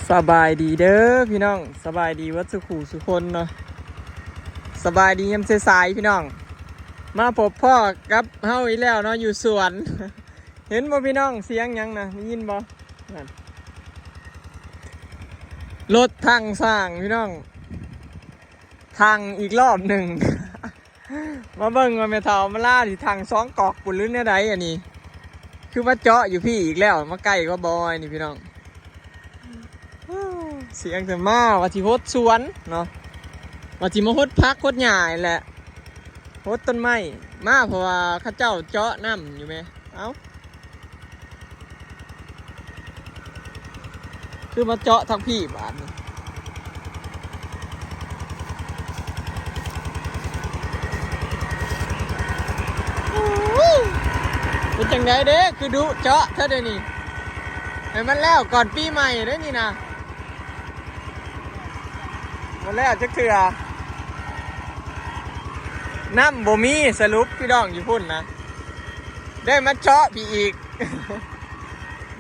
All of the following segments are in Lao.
ສະບາຍດີເດີພີ່ນ້ອງ ສະບາຍດີເບິດສູ່ຄູ່ສູ່ຄົນເນາະ ສະບາຍດີຍາມສາຍໆພີ່ນ້ອງ ມາພົບພໍ້ກັບເຮົາອີກແລ້ວເນາະ ຢູ່ສວນ ເຫັນບໍ່ພີ່ນ້ອງ ສຽງຫຍັງນະ ໄດ້ຍິນບໍ່? ນັ້ນ ລົດຖັງສ້າງພີ່ນ້ອງ ຖັງອີກລອບໜຶ່ງ ມາເບິ່ງວ່າແມ່ເຖົ້າມາລາຊິຖັງສອງກອກພຸ້ນ ຫຼືແນວໃດອັນນີ້ ຄືມາເຈາະຢູ່ພີ້ອີກແລ້ວ ມາໃກ້ກວ່າບໍ່ອັນນີ້ພີ່ນ້ອງ ສຽງແຕ່ມາວ່າຊິຫົດສວນເນາະ ວ່າຊິມາຫົດຜັກຫົດຫຍ້ານີ້ແຫຼະ ຫົດຕົ້ນໄມ້ ມາ ເພາະວ່າເຂົາເຈົ້າເຈາະນ້ຳຢູ່ແໝ່ ເອົ້າ ຄືມາເຈາະທາງພີ້ບາດນີ້ ເປັນຈັ່ງໃດເດ້ ຄືດຸເຈາະແທ້ເດນີ້ ໃຫ້ມັນແລ້ວກ່ອນປີໃໝ່ເດ້ນີ້ນະ ບໍ່ແລ້ວຈັກເທື່ອ ນ້ຳບໍ່ມີ ສະຫຼຸບພີ່ນ້ອງຢູ່ພຸ້ນນະ ໄດ້ມາເຈາະພີ້ອີກ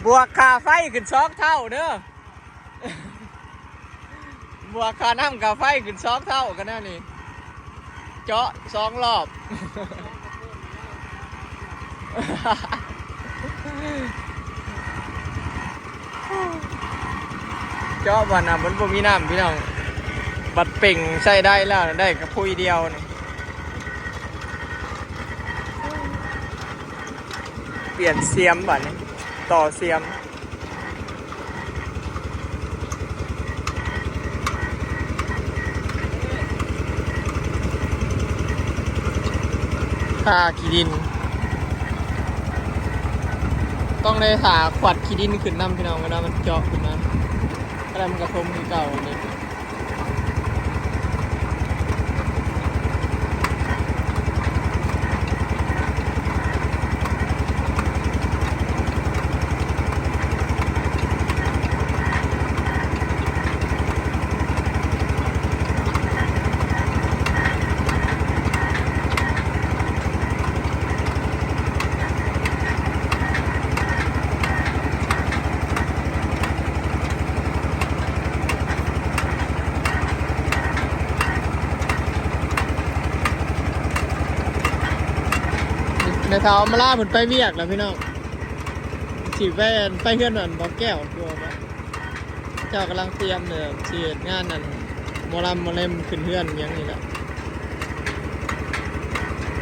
ບວກຄ່າໄຟຂຶ້ນສອງເທົ່າເດີ ບວກຄ່ານ້ຳຄ່າໄຟຂຶ້ນສອງເທົ່າກັນແນວນີ້ ເຈາະສອງລອບ ເຈາະບ່ອນນະ ມັນບໍ່ມີນ້ຳພີ່ນ້ອງ ບັດເປັ່ງໃສ່ໄດ້ແລ້ວ ໄດ້ກະພຸ້ຍດຽວນີ້ ປ່ຽນສຽມບາດນີ້ ຕໍ່ສຽມ ຄ່າຂີ້ດິນ ຕ້ອງໄດ້ຖ້າຂວັດຂີ້ດິນຂຶ້ນນຳພີ່ນ້ອງ ເວລາມັນເຈາະຂຶ້ນມາ ແລ້ວມັນກະຖົມຄືເກົ່າເດ້. ແມ່ເຖົ້າອຳມາລາເພິ່ນໄປວຽກແລ້ວພີ່ນ້ອງ ຊິໄປ ໄປເຮືອນອັນບໍ່ແກ້ວ ຄືວ່າ ເຈົ້າກຳລັງຕຽມແບບຊິເຮັດງານອັນໝໍລຳໝໍແລມຂຶ້ນເຮືອນຫຍັງນີ້ແຫຼະ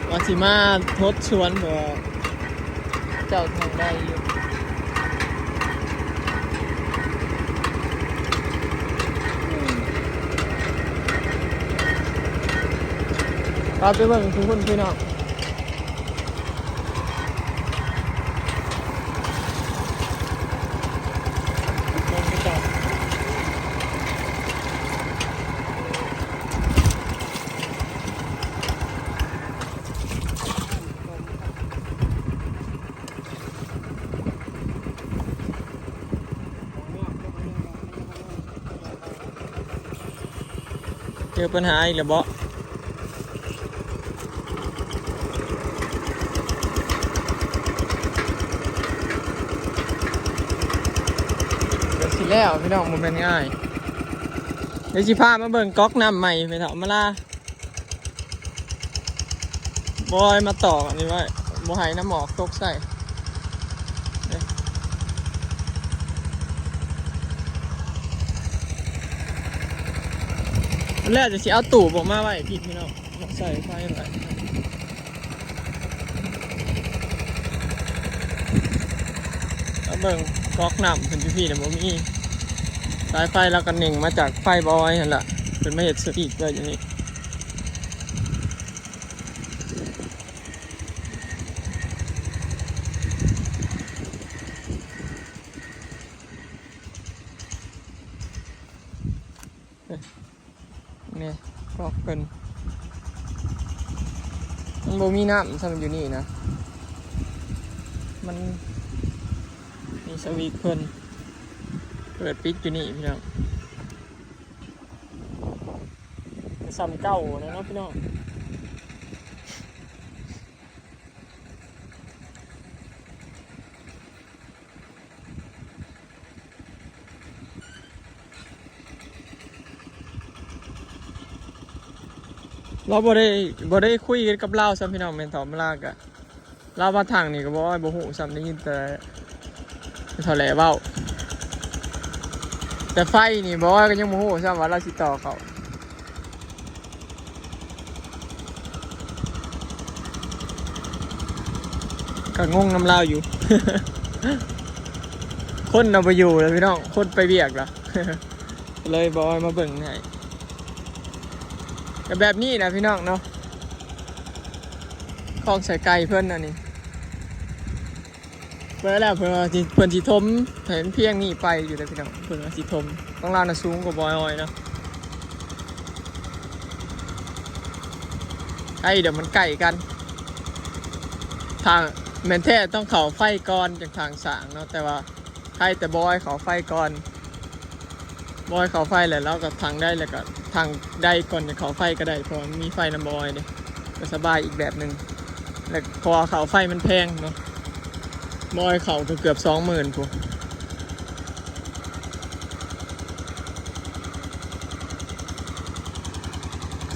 ວ່າຊິມາຫົດສວນ ເພາະວ່າເຈົ້າທາງໄດ້ຢູ່ ພາໄປເບິ່ງພຸ້ນພີ່ນ້ອງ. ເຈີບັນຫາອີກແລ້ວເບາະ? ກະຊິແລ້ວພີ່ນ້ອງ ບໍ່ແມ່ນງ່າຍ. ດຽວຊິພາມາເບິ່ງກັອກນ້ຳໃໝ່ ແມ່ເຖົ້າອຳມາລາ. ບໍ່ໃຫ້ມາຕອກອັນນີ້ໄວ້ ບໍ່ໃຫ້ນ້ຳໝອກຕົກໃສ່. ແລ້ວຈະຊິເອົາຕູບອອກມາໄວ້ພີ້ພີ່ນ້ອງ ມາໃສ່ໄຟໄວ້. ມາເບິ່ງກັອກນ້ຳເພິ່ນຢູ່ພີ້ນະ ບໍ່ມີ. ສາຍໄຟລາວກະເໜັ່ງມາຈາກໄຟບອຍຫັ້ນລະ ເພິ່ນມາເຮັດສະວິດໄວ້ຢູ່ນີ້. ນີ້ ກອກເພິ່ນ ມັນບໍ່ມີນ້ຳຊ້ຳຢູ່ນີ້ນະ ມັນມີສະວິດເພິ່ນ ເປີດປິດຢູ່ນີ້ພີ່ນ້ອງ. ກະສ່ຳເກົ່າແຫຼະເນາະພີ່ນ້ອງ. ລາວບໍ່ໄດ້ ບໍ່ໄດ້ຄຸຍກັນກັບລາວຊ້ຳພີ່ນ້ອງ. ແມ່ນເຖົ້າມາລາກະ ລາວມາທາງນີ້ກໍບໍ່ ບໍ່ຮູ້ຊ້ຳ ໄດ້ຍິນແຕ່ເຖົ້າແຫຼເວົ້າ. ແຕ່ໄຟນີ້ບໍ່ ກໍຍັງບໍ່ຮູ້ຊ້ຳວ່າລາວຊິຕໍ່ເຂົ້າ. ກໍງົງນຳລາວຢູ່ ຄົນນະບໍ່ຢູ່ແລ້ວພີ່ນ້ອງ ຄົນໄປວຽກແລ້ວ ເລີຍບໍ່ມາເບິ່ງໃຫ້. ກໍແບບນີ້ນະພີ່ນ້ອງເນາະ ຄອງສາຍໄກ່ເພິ່ນອັນນີ້ ເບິ່ງແລ້ວເພິ່ນວ່າຊິ ເພິ່ນຊິຖົມໃຫ້ມັນພຽງນີ້ໄປຢູ່ເດ້ພີ່ນ້ອງ. ເພິ່ນວ່າຊິຖົມ ຂອງລາວນະສູງກວ່າບໍ່ອອຍເນາະ. ໄອ້ ດຽວມັນໃກ້ກັນ ທາງແມ່ນແທ້ຕ້ອງເຂົ້າໄຟກ່ອນ ຈັ່ງທາງສ້າງເນາະ. ແຕ່ວ່າໃຫ້ແຕ່ບໍ່ອອຍເຂົ້າໄຟກ່ອນ ບໍ່ອອຍເຂົ້າໄຟແລ້ວ ລາວກໍທາງໄດ້ ແລ້ວກໍທາງໄດ້ກ່ອນຈະເຂົ້າໄຟກໍໄດ້ ເພາະວ່າມັນມີໄຟນຳບໍ່ອອຍເດ້ ກໍສະບາຍອີກແບບໜຶ່ງ. ແລ້ວເພາະວ່າເຂົ້າໄຟມັນແພງເນາະ ບໍ່ອອຍເຂົ້າກໍເກືອບສອງໝື່ນພຸ້ນ.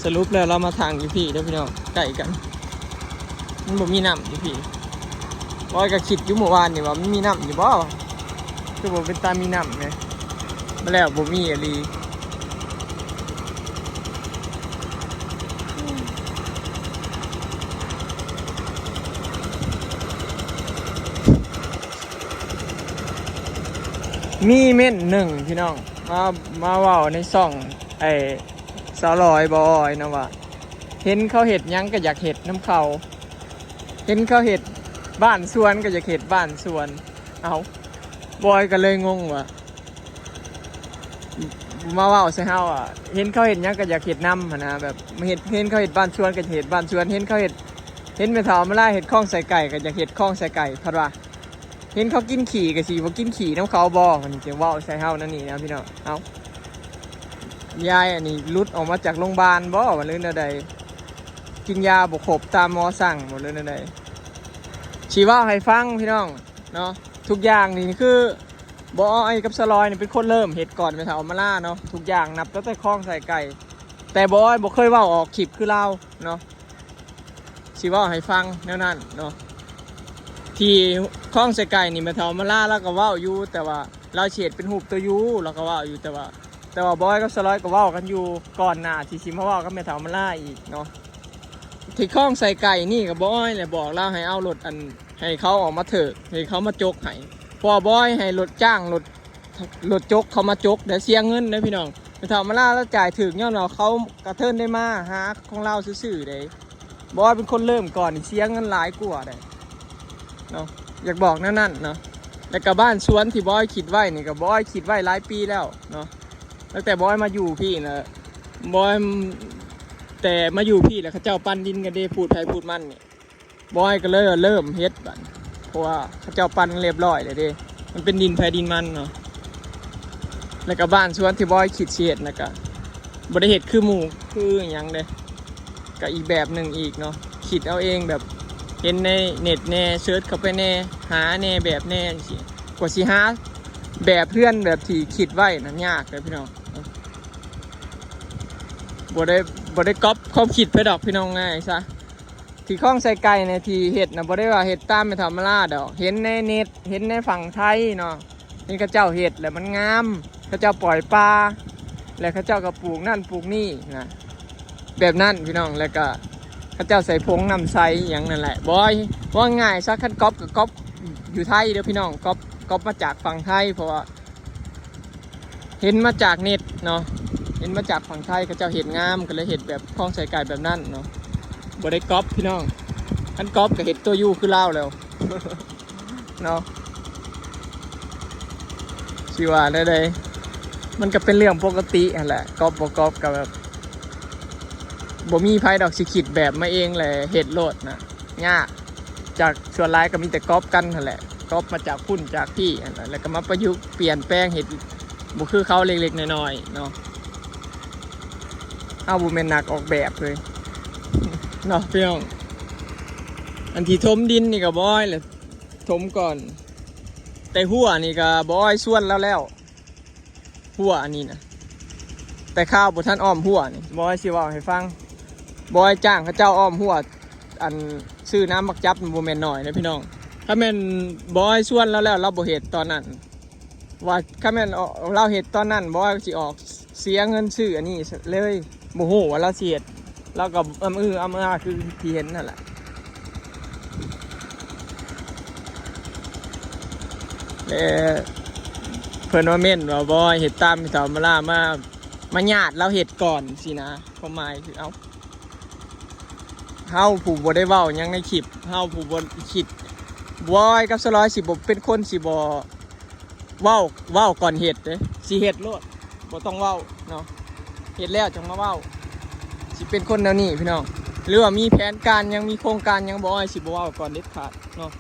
ສະຫຼຸບແລ້ວລາວມາທາງຢູ່ພີ້ເດີພີ່ນ້ອງ ໃກ້ກັນ ມັນບໍ່ມີນ້ຳຢູ່ພີ້. ຂ້ອຍກໍຄິດຢູ່ມື້ວານນີ້ວ່າມັນມີນ້ຳຢູ່ບໍ່ ຄືບໍ່ເປັນຕາມີນ້ຳແໝ ມາແລ້ວບໍ່ມີອີ່ຫຼີ. ມີເມັ້ນໜຶ່ງພີ່ນ້ອງ ມາ ມາເວົ້າໃນຊ່ອງໄອ້ສາວລອຍບໍ່ອອຍນະວ່າ ເຫັນເຂົາເຮັດຫຍັງກໍຢາກເຮັດນຳເຂົາ ເຫັນເຂົາເຮັດບ້ານສວນກໍຢາກເຮັດບ້ານສວນ. ເອົ້າ ບອຍກໍເລີຍງົງວ່າ ມາເວົ້າໃສ່ເຮົາວ່າ ເຫັນເຂົາເຮັດຫຍັງກໍຢາກເຮັດນຳຫັ້ນນະ ແບບເຫັນ ເຫັນເຂົາເຮັດບ້ານສວນກໍຢາກເຮັດບ້ານສວນ ເຫັນເຂົາເຮັດ ເຫັນແມ່ເຖົ້າມາລາເຮັດຄອງໃສ່ໄກ່ກໍຢາກເຮັດຄອງໃສ່ໄກ່ ພັດວ່າ ເຫັນເຂົາກິນຂີ້ກໍຊິບໍ່ກິນຂີ້ນຳເຂົາບໍ່ ມັນຈະເວົ້າໃສ່ເຮົາແນວນີ້ນະພີ່ນ້ອງ. ເອົ້າ ຍາຍອັນນີ້ຫຼຸດອອກມາຈາກໂຮງບານບໍ່ ຫຼືແນວໃດ ກິນຢາບໍ່ຄົບຕາມໝໍສັ່ງບໍ່ ຫຼືແນວໃດ. ຊິເວົ້າໃຫ້ຟັງພີ່ນ້ອງເນາະ ທຸກຢ່າງນີ້ຄື ບໍ່ອອຍກັບສະລອຍນີ້ເປັນຄົນເລີ່ມເຮັດກ່ອນແມ່ເຖົ້າມາລາເນາະ. ທຸກຢ່າງນັບຕັ້ງແຕ່ຄອງໃສ່ໄກ່ ແຕ່ບໍ່ອອຍບໍ່ເຄີຍເວົ້າອອກຄລິບຄືລາວເນາະ. ຊິເວົ້າໃຫ້ຟັງແນວນັ້ນເນາະ ທີ່ຄອງໃສ່ໄກ່ນີ້ແມ່ເຖົ້າມາລາລາວກໍເວົ້າຢູ່ ແຕ່ວ່າລາວຊິເຮັດເປັນຮູບຕົວ U ລາວກໍເວົ້າຢູ່ ແຕ່ວ່າ ແຕ່ວ່າບອຍກັບສະລອຍກໍເວົ້າກັນຢູ່ກ່ອນໜ້າທີ່ຊິມາເວົ້າກັບແມ່ເຖົ້າມາລາອີກເນາະ. ທີ່ຄອງໃສ່ໄກ່ນີ້ກໍບອຍແຫຼະບອກລາວໃຫ້ເອົາລົດອັນ ໃຫ້ເຂົາອອກມາເທີກ ໃຫ້ເຂົາມາຈົກໃຫ້ ເພາະວ່າບອຍໃຫ້ລົດຈ້າງລົດ ລົດຈົກເຂົາມາຈົກ ແລະເສຍເງິນເດີພີ່ນ້ອງ. ແມ່ເຖົ້າມາລາລາວຈ່າຍຖືກຍ້ອນວ່າເຂົາກະເທີນໄດ້ມາຫາຂອງລາວຊື່ໆເດ້. ບອຍເປັນຄົນເລີ່ມກ່ອນ ເສຍເງິນຫຼາຍກວ່າເດ້ເນາະ ຢາກບອກແນວນັ້ນເນາະ. ແລ້ວກໍບ້ານສວນທີ່ບອຍຄິດໄວ້ນີ້ ກໍບອຍຄິດໄວ້ຫຼາຍປີແລ້ວເນາະ ຕັ້ງແຕ່ບອຍມາຢູ່ພີ້ນະ ບອຍ ແຕ່ມາຢູ່ພີ້ແລ້ວເຂົາເຈົ້າປັນດິນກັນເດ້ ພູດໃຜພູດມັນນີ້. ບອຍກໍເລີຍວ່າເລີ່ມເຮັດບາດນີ້ ເພາະວ່າເຂົາເຈົ້າປັນລຽບຮ້ອຍແລ້ວເດ້ ມັນເປັນດິນໃຜດິນມັນເນາະ. ແລ້ວກໍບ້ານສວນທີ່ບອຍຄິດຊິເຮັດນະ ກໍບໍ່ໄດ້ເຮັດຄືໝູ່ຄືຫຍັງເດ້ ກໍອີກແບບໜຶ່ງອີກເນາະ. ຄິດເອົາເອງ ແບບເຫັນໃນເນັດແດ່ ເສີດເຂົ້າໄປແດ່ ຫາແດ່ ແບບແດ່ຈັ່ງຊີ້ ກວ່າຊິຫາແບບເຮືອນແບບທີ່ຄິດໄວ້ນະ ຍາກເດີພີ່ນ້ອງ. ບໍ່ໄດ້ ບໍ່ໄດ້ກັອບຄວາມຄິດໃຜດອກພີ່ນ້ອງ ງ່າຍຊະ. ທີ່ຄອງໃສ່ໄກ່ນີ້ທີ່ເຮັດນະ ບໍ່ໄດ້ວ່າເຮັດຕາມແມ່ເຖົ້າມາລາດອກ ເຫັນໃນເນັດ ເຫັນໃນຝັ່ງໄທເນາະ ເຫັນເຂົາເຈົ້າເຮັດແລ້ວມັນງາມ ເຂົາເຈົ້າປ່ອຍປາ ແລ້ວເຂົາເຈົ້າກໍປູກນັ້ນປູກນີ້ນະ ແບບນັ້ນພີ່ນ້ອງ. ແລ້ວກໍເຂົາເຈົ້າໃສ່ຜົງນ້ຳໃສອີ່ຫຍັງນັ້ນແຫຼະ ບໍ່ ເວົ້າງ່າຍຊະ ຄັນກັອບກໍກັອບຢູ່ໄທເດີພີ່ນ້ອງ ກັອບ ກັອບມາຈາກຝັ່ງໄທ ເພາະວ່າ ເຫັນມາຈາກເນັດເນາະ ເຫັນມາຈາກຝັ່ງໄທ ເຂົາເຈົ້າເຮັດງາມ ກໍເລີຍເຮັດແບບຄອງໃສ່ໄກ່ແບບນັ້ນເນາະ. ບໍ່ໄດ້ກັອບພີ່ນ້ອງ ຄັນກັອບກໍເຮັດຕົວ U ຄືລາວແລ້ວເນາະ. ຊິວ່າແນວໃດ ມັນກໍເປັນເລື່ອງປົກກະຕິຫັ້ນແຫຼະ ກັອບບໍ່ກັອບກໍແບບ ບໍ່ມີໃຜດອກຊິຄິດແບບມາເອງແລ້ວເຮັດໂລດນະ ຍາກ. ຈາກສ່ວນຫຼາຍກໍມີແຕ່ກັອບກັນຫັ້ນແຫຼະ ກັອບມາຈາກພຸ້ນຈາກພີ້ຫັ້ນແຫຼະ ແລ້ວກໍມາປະຍຸກປ່ຽນແປງເຮັດບໍ່ຄືເຂົາເລັກໆນ້ອຍໆເນາະ. ເຮົາບໍ່ແມ່ນນັກອອກແບບເລີຍເນາະພີ່ນ້ອງ. ອັນທີ່ຖົມດິນນີ້ກໍບໍ່ອອຍແຫຼະ ຖົມກ່ອນ ແຕ່ຮົ້ວນີ້ກໍບໍ່ອອຍຊວນລາວແລ້ວ ຮົ້ວອັນນີ້ນະ ແຕ່ຄາວບໍ່ທັນອ້ອມຮົ້ວນີ້ ບໍ່ອອຍຊິເວົ້າໃຫ້ຟັງ. ບອຍຈ້າງເຂົາເຈົ້າອ້ອມຮົ້ວ ອັນ ຊື້ນ້ຳໝາກຈັບ ມັນບໍ່ແມ່ນໜ້ອຍເດ້ພີ່ນ້ອງ. ຄັນແມ່ນບອຍຊວນລາວແລ້ວ ລາວບໍ່ເຮັດຕອນນັ້ນ ວ່າຄັນແມ່ນລາວເຮັດຕອນນັ້ນ ບອຍຊິອອກເສຍເງິນຊື້ອັນນີ້ເລີຍ. ບໍ່ຮູ້ວ່າລາວຊິເຮັດ ລາວກໍອຳອື້ອອຳອາຄືທີ່ເຫັນນັ້ນແຫຼະ. ແລະ ເພິ່ນມາເມັ້ນວ່າ ບໍ່ໃຫ້ເຮັດຕາມເຖົ້າມາລາ ມາ ມາຍາດລາວເຮັດກ່ອນຊີ້ນະ. ຄວາມໝາຍຄື ເອົ້າ ເຮົາຜູ້ບໍ່ໄດ້ເວົ້າຫຍັງໃນຄລິບ ເຮົາຜູ້ບໍ່ຄິດ ບອຍກັບສະຫຼອຍຊິບໍ່ເປັນຄົນ ຊິບໍ່ເວົ້າ ເວົ້າກ່ອນເຮັດເດ້. ຊິເຮັດໂລດ ບໍ່ຕ້ອງເວົ້າເນາະ ເຮັດແລ້ວຈັ່ງມາເວົ້າ. ຊິເປັນຄົນແນວນີ້ພີ່ນ້ອງ ຫຼືວ່າມີແຜນການຫຍັງ ມີໂຄງການຫຍັງ ບອຍຊິບໍ່ເວົ້າກ່ອນເດັດຂາດເນາະ.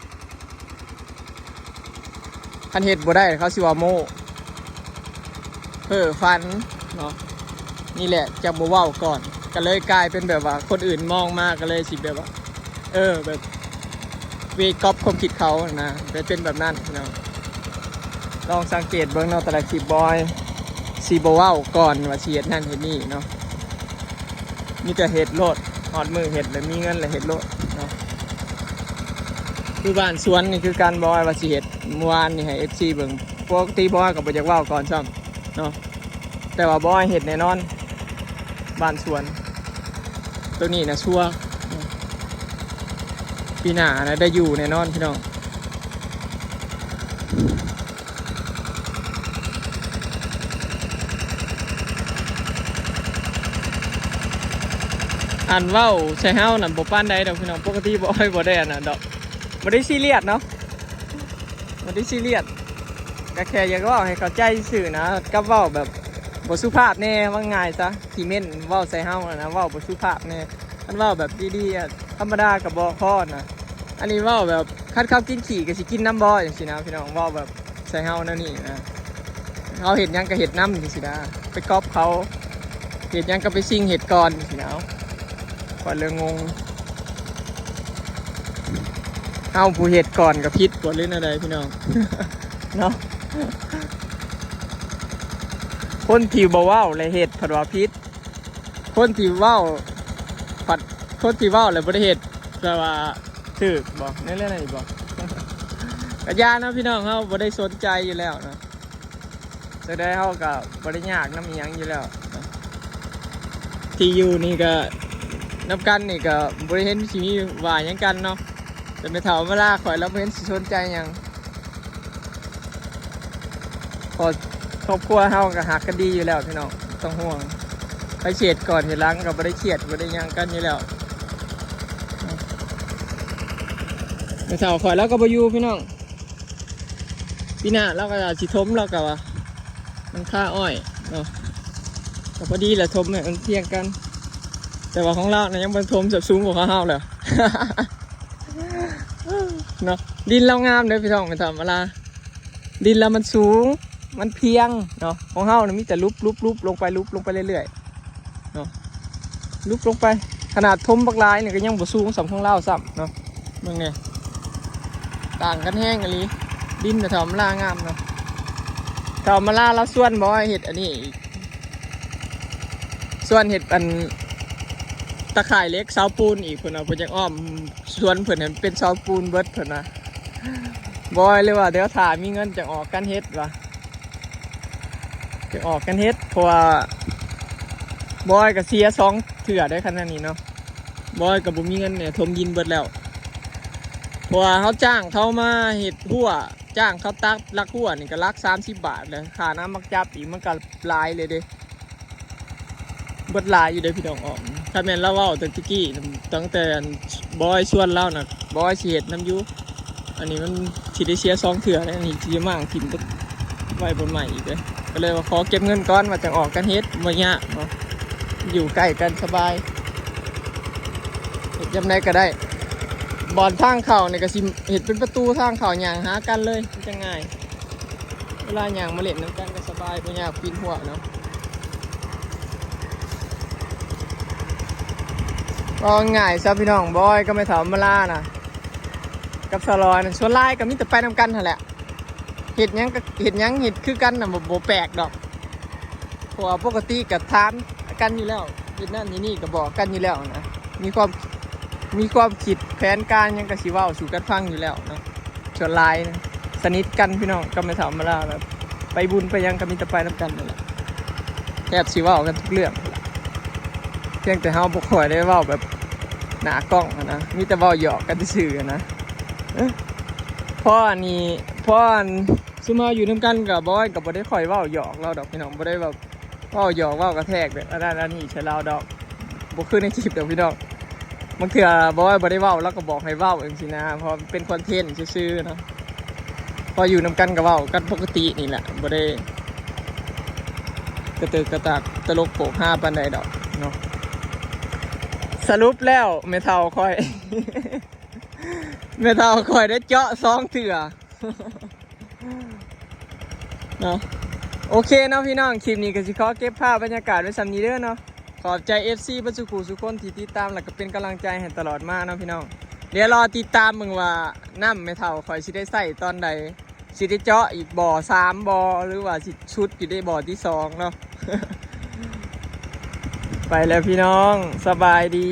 ຄັນເຮັດບໍ່ໄດ້ ເຂົາຊິວ່າໂມ້ ເພ້ອຝັນເນາະ. ນີ້ແຫຼະ ຈັ່ງບໍ່ເວົ້າກ່ອນ ກໍເລີຍກາຍເປັນແບບວ່າ ຄົນອື່ນມອງມາ ກໍເລີຍຊິແບບວ່າ ເອີ ແບບ ເວກັອບຄວາມຄິດເຂົານະ ໄປເປັນແບບນັ້ນພີ່ນ້ອງ. ລອງສັງເກດເບິ່ງເນາະ ແຕ່ລະຄລິບ ບອຍຊິບໍ່ເວົ້າກ່ອນວ່າຊິເຮັດນັ້ນເຮັດນີ້ເນາະ ມີແຕ່ເຮັດໂລດ ຮອດມື້ເຮັດແລ້ວ ມີເງິນແລ້ວເຮັດໂລດເນາະ. ຄືບ້ານສວນນີ້ຄືກັນ ບອຍວ່າຊິເຮັດ ມື້ວານນີ້ໃຫ້ເອັຟຊີເບິ່ງ. ປົກກະຕິບອຍກໍບໍ່ຢາກເວົ້າກ່ອນຊ້ຳເນາະ ແຕ່ວ່າບອຍເຮັດແນ່ນອນ ບ້ານສວນ ໂຕນີ້ນະ ຊັວ ປີໜ້ານະ ໄດ້ຢູ່ແນ່ນອນພີ່ນ້ອງ. ອັນເວົ້າໃສ່ເຮົານັ້ນບໍ່ປານໃດດອກພີ່ນ້ອງ ປົກກະຕິບໍ່ ບໍ່ໄດ້ອັນນັ້ນດອກ ບໍ່ໄດ້ຊີຣຽສເນາະ ບໍ່ໄດ້ຊີຣຽສ ກໍແຄ່ຢາກເວົ້າໃຫ້ເຂົ້າໃຈຊື່ໆນະ ກັບເວົ້າແບບບໍ່ສຸພາບແດ່ ເວົ້າງ່າຍຊະ ທີ່ເມັ້ນເວົ້າໃສ່ເຮົານະ ເວົ້າບໍ່ສຸພາບແດ່. ຄັນເວົ້າແບບດີໆ ທຳມະດາກໍບໍ່ພໍນະ ອັນນີ້ເວົ້າແບບ ຄັນເຂົາກິນຂີ້ກໍຊິກິນນຳບໍ່ ຈັ່ງຊີ້ນະພີ່ນ້ອງ ເວົ້າແບບໃສ່ເຮົາແນວນີ້ນະ. ເຮົາເຮັດຫຍັງກໍເຮັດນຳຈັ່ງຊີ້ນະ ໄປກັອບເຂົາ ເຮັດຫຍັງກໍໄປຊິງເຮັດກ່ອນຈັ່ງຊີ້ນະ. ເອົ້າ ຂ້ອຍເລີຍງົງ ເຮົາຜູ້ເຮັດກ່ອນກໍຜິດບໍ່ ຫຼືແນວໃດພີ່ນ້ອງເນາະ. ຄົນທີ່ບໍ່ເວົ້າແລະເຮັດ ເພິ່ນວ່າຜິດ ຄົນທີ່ເວົ້າພັດ ຄົນທີ່ເວົ້າແລ້ວບໍ່ໄດ້ເຮັດ ແປວ່າຖືກບໍ່ ໃນເລື່ອງນັ້ນອີກບໍ່? ກະຢ່າເນາະພີ່ນ້ອງ ເຮົາບໍ່ໄດ້ສົນໃຈຢູ່ແລ້ວເນາະ ຈັ່ງໃດເຮົາກະບໍ່ໄດ້ຍາກນຳອີ່ຫຍັງຢູ່ແລ້ວເນາະ ທີ່ຢູ່ນີ້ກະນຳກັນນີ້ກະບໍ່ໄດ້ເຫັນຊິມີວ່າຫຍັງກັນເນາະ ແຕ່ແມ່ເຖົ້າມາລາຂ້ອຍລາວບໍ່ເຫັນຊິສົນໃຈຫຍັງ. ຄອບຄົວເຮົາກໍຮັກກັນດີຢູ່ແລ້ວພີ່ນ້ອງ ບໍ່ຕ້ອງຫ່ວງ ໃຜຊິເຮັດກ່ອນເຮັດຫຼັງກໍບໍ່ໄດ້ຄຽດບໍ່ໄດ້ຫຍັງກັນຢູ່ແລ້ວ. ແມ່ເຖົ້າຂ້ອຍລາວກໍບໍ່ຢູ່ພີ່ນ້ອງ ປີໜ້າລາວກໍອາດຊິຖົມ ລາວກໍວ່າມັນຄາອ້ອຍເນາະ ກໍພໍດີແຫຼະ ຖົມໃຫ້ມັນພຽງກັນ ແຕ່ວ່າຂອງລາວນະຍັງບໍ່ຖົມ ສຳສູງກວ່າຂອງເຮົາແຫຼະ. ເນາະ ດິນລາວງາມເດີພີ່ນ້ອງ ແມ່ນທຳມະດາ ດິນລາວມັນສູງ ມັນພຽງເນາະ ຂອງເຮົານະມີແຕ່ຫຼຸບໆ ຫຼຸບລົງໄປ ຫຼຸບລົງໄປເລື້ອຍໆເນາະ ຫຼຸບລົງໄປ ຂະໜາດຖົມບັກຫຼາຍນີ້ກໍຍັງບໍ່ສູງສ່ຳຂອງລາວຊ້ຳເນາະ. ເບິ່ງແດ່ ຕ່າງກັນແຮງອີ່ຫຼີ ດິນນະທຳມະດາງາມເນາະ ທຳມະດາລາວຊວນບໍ່ໃຫ້ເຮັດອັນນີ້ອີກ ຊວນເຮັດອັນຕາຂ່າຍເຫຼັກເສົາປູນອີກ ເພິ່ນວ່າເພິ່ນຢາກອ້ອມ ສວນເພິ່ນໃຫ້ມັນເປັນເສົາປູນເບິດເພິ່ນວ່າ ບອຍເລີຍວ່າ ດຽວຖ້າມີເງິນຈັ່ງອອກກັນເຮັດວ່າ ຈັ່ງອອກກັນເຮັດ ເພາະວ່າບອຍກໍເສຍສອງເທື່ອເດ້ ຄັນອັນນີ້ເນາະ ບອຍກໍບໍ່ມີເງິນແດ່ ຖົມດິນເບິດແລ້ວ ເພາະວ່າເຮົາຈ້າງເຂົາມາເຮັດຮົ້ວ ຈ້າງເຂົາຕັກຫຼັກຮົ້ວນີ້ກໍຫຼັກສາມສິບບາດແລ້ວ ຄ່ານ້ຳໝາກຈັບອີກ ມັນກໍຫຼາຍເລີຍເດ້. ເບິດຫຼາຍຢູ່ເດ້ພີ່ນ້ອງອອກ ຄັນແມ່ນລາວເວົ້າແຕ່ຕະກີ້ ຕັ້ງແຕ່ອັນບອຍຊວນລາວນະ ບອຍຊິເຮັດນຳຢູ່ ອັນນີ້ມັນຊິໄດ້ເສຍສອງເທື່ອເດ້ ອັນນີ້ຊິມາຖິ້ມໄວ້ບ່ອນໃໝ່ອີກເດ້ ກໍເລີຍວ່າຂໍເກັບເງິນກ່ອນ ວ່າຈັ່ງອອກກັນເຮັດ ບໍ່ຍາກເນາະ ຢູ່ໃກ້ກັນສະບາຍ ເຮັດຍາມໃດກໍໄດ້ ບ່ອນທາງເຂົ້ານີ້ກໍຊິເຮັດເປັນປະຕູທາງເຂົ້າ ຍ່າງຫາກັນເລີຍ ມັນຈະງ່າຍ. ເວລາຍ່າງມາຫຼິ້ນນຳກັນກໍສະບາຍ ບໍ່ຍາກປິ່ນຫົວເນາະ ເວົ້າງ່າຍຊະພີ່ນ້ອງ ບອຍກັບແມ່ເຖົ້າມາລານະ ກັບສາວລອຍນະ ສ່ວນຫຼາຍກໍມີແຕ່ໄປນຳກັນຫັ້ນແຫຼະ ເຮັດຫຍັງກໍເຮັດຫຍັງ ເຮັດຄືກັນນະ ບໍ່ ບໍ່ແປກດອກ ເພາະວ່າປົກກະຕິກໍຖາມກັນຢູ່ແລ້ວ ເຮັດນັ້ນເຮັດນີ້ກໍບອກກັນຢູ່ແລ້ວນະ. ມີຄວາມ ມີຄວາມຄິດແຜນການຫຍັງກໍຊິເວົ້າສູ່ກັນຟັງຢູ່ແລ້ວເນາະ. ສ່ວນຫຼາຍນະ ສະໜິດກັນພີ່ນ້ອງ ກັບແມ່ເຖົ້າມາລາ ແບບໄປບຸນໄປຫຍັງກໍມີແຕ່ໄປນຳກັນນັ້ນແຫຼະ ແທບຊິເວົ້າກັນທຸກເລື່ອງ. ພຽງແຕ່ເຮົາບໍ່ຄ່ອຍໄດ້ເວົ້າແບບໜ້າກ້ອງຫັ້ນນະ ມີແຕ່ເວົ້າຫຍອກກັນຊື່ໆຫັ້ນນະ. ເອີ ເພາະອັນນີ້ ເພາະອັນ ຊຸມເຮົາຢູ່ນຳກັນກໍ ບອຍກໍບໍ່ໄດ້ຄ່ອຍເວົ້າຫຍອກລາວດອກພີ່ນ້ອງ ບໍ່ໄດ້ແບບເວົ້າຫຍອກເວົ້າກະແທກແບບອັນນັ້ນອັນນີ້ໃສ່ລາວດອກ ບໍ່ຄືໃນຄລິບດອກພີ່ນ້ອງ. ບາງເທື່ອບອຍບໍ່ໄດ້ເວົ້າ ລາວກໍບອກໃຫ້ເວົ້າຈັ່ງຊີ້ນະ ເພາະເປັນຄອນເທັນຊື່ໆເນາະ. ພໍຢູ່ນຳກັນກໍເວົ້າກັນປົກກະຕິນີ້ແຫຼະ ບໍ່ໄດ້ກະເຕີກະຕາກຕະຫຼົກໂປກຮາປານໃດດອກເນາະ. ສະຫຼຸບແລ້ວແມ່ເຖົ້າຂ້ອຍ ແມ່ເຖົ້າຂ້ອຍໄດ້ເຈາະສອງເທື່ອ ເນາະ. ໂອເຄເນາະພີ່ນ້ອງ ຄລິບນີ້ກໍຊິຂໍເກັບພາບບັນຍາກາດໄວ້ສ່ຳນີ້ເດີເນາະ. ຂອບໃຈເອັຟຊີເບິດສູ່ຜູ້ສູ່ຄົນທີ່ຕິດຕາມ ແລ້ວກໍເປັນກຳລັງໃຈໃຫ້ຕະຫຼອດມາເນາະພີ່ນ້ອງ. ດຽວລໍຕິດຕາມເບິ່ງວ່ານ້ຳແມ່ເຖົ້າຂ້ອຍຊິໄດ້ໃຊ້ຕອນໃດ ຊິໄດ້ເຈາະອີກບໍ່ ສາມບໍ່ ຫຼືວ່າຊິຊຸດຢູ່ໃນບໍ່ທີສອງເນາະ. ໄປແລ້ວພີ່ນ້ອງ ສະບາຍດີ.